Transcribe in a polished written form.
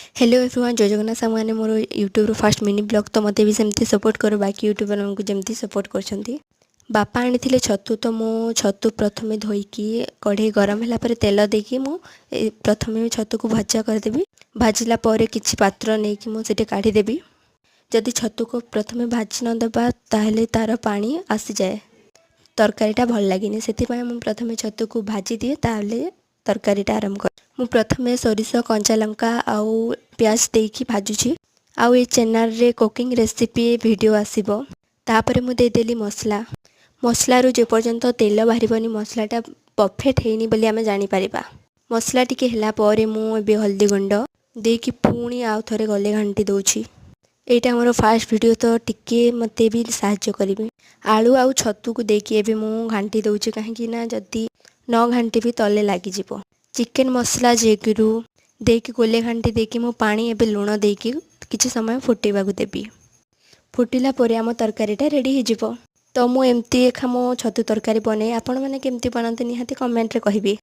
Hello everyone, ଜୟ ଜଗନ୍ନାଥ ସାଙ୍ଗମାନେ। ମୋର ୟୁଟ୍ୟୁବ୍ର first mini blog. ତ ମୋତେ ବି ସେମିତି ସପୋର୍ଟ କର, ବାକି ୟୁଟ୍ୟୁବର୍ମାନଙ୍କୁ ଯେମିତି ସପୋର୍ଟ କରୁଛନ୍ତି। ବାପା ଆଣିଥିଲେ ଛତୁ। ତ ମୁଁ ଛତୁ ପ୍ରଥମେ ଧୋଇକି, କଢ଼େଇ ଗରମ ହେଲା ପରେ ତେଲ ଦେଇକି ମୁଁ ପ୍ରଥମେ ଛତୁକୁ ଭଜା କରିଦେବି। ଭାଜିଲା ପରେ କିଛି ପାତ୍ର ନେଇକି ମୁଁ ସେଠି କାଢ଼ିଦେବି। ଯଦି ଛତୁକୁ ପ୍ରଥମେ ଭାଜି ନ ଦେବା, ତାହେଲେ ତା'ର ପାଣି ଆସିଯାଏ, ତରକାରୀଟା ଭଲ ଲାଗେନି। ସେଥିପାଇଁ ମୁଁ ପ୍ରଥମେ ଛତୁକୁ ଭାଜି ଦିଏ, ତାହେଲେ ତରକାରୀଟା ଆରମ୍ଭ କରେ। ମୁଁ ପ୍ରଥମେ ସୋରିଷ, କଞ୍ଚା ଲଙ୍କା ଆଉ ପିଆଜ ଦେଇକି ଭାଜୁଛି। ଆଉ ଏ ଚ୍ୟାନେଲରେ କୁକିଂ ରେସିପି ଭିଡ଼ିଓ ଆସିବ। ତାପରେ ମୁଁ ଦେଇଦେଲି ମସଲା। ମସଲାରୁ ଯେପର୍ଯ୍ୟନ୍ତ ତେଲ ବାହାରିବନି, ମସଲାଟା ପରଫେକ୍ଟ ହେଇନି ବୋଲି ଆମେ ଜାଣିପାରିବା। ମସଲା ଟିକେ ହେଲା ପରେ ମୁଁ ଏବେ ହଳଦୀ ଗୁଣ୍ଡ ଦେଇକି ପୁଣି ଆଉ ଥରେ ଗଲେ ଘାଣ୍ଟି ଦେଉଛି। ଏଇଟା ମୋର ଫାଷ୍ଟ ଭିଡ଼ିଓ, ତ ଟିକେ ମୋତେ ବି ସାହାଯ୍ୟ କରିବେ। ଆଳୁ ଆଉ ଛତୁକୁ ଦେଇକି ଏବେ ମୁଁ ଘାଣ୍ଟି ଦେଉଛି, କାହିଁକି ନା ଯଦି ନ ଘାଣ୍ଟିବି ତଲେ ଲାଗିଯିବ। ଚିକେନ୍ ମସଲା ଜେଗୁରୁ ଦେଇକି ଗୋଲେ ଘାଣ୍ଟି ଦେଇକି ମୁଁ ପାଣି ଏବେ ଲୁଣ ଦେଇକି କିଛି ସମୟ ଫୁଟେଇବାକୁ ଦେବି। ଫୁଟିଲା ପରେ ଆମ ତରକାରୀଟା ରେଡ଼ି ହେଇଯିବ। ତ ମୁଁ ଏମିତି ଏକା ମୋ ଛତୁ ତରକାରୀ ବନାଏ। ଆପଣମାନେ କେମିତି ବନାନ୍ତି, ନିହାତି କମେଣ୍ଟରେ କହିବେ।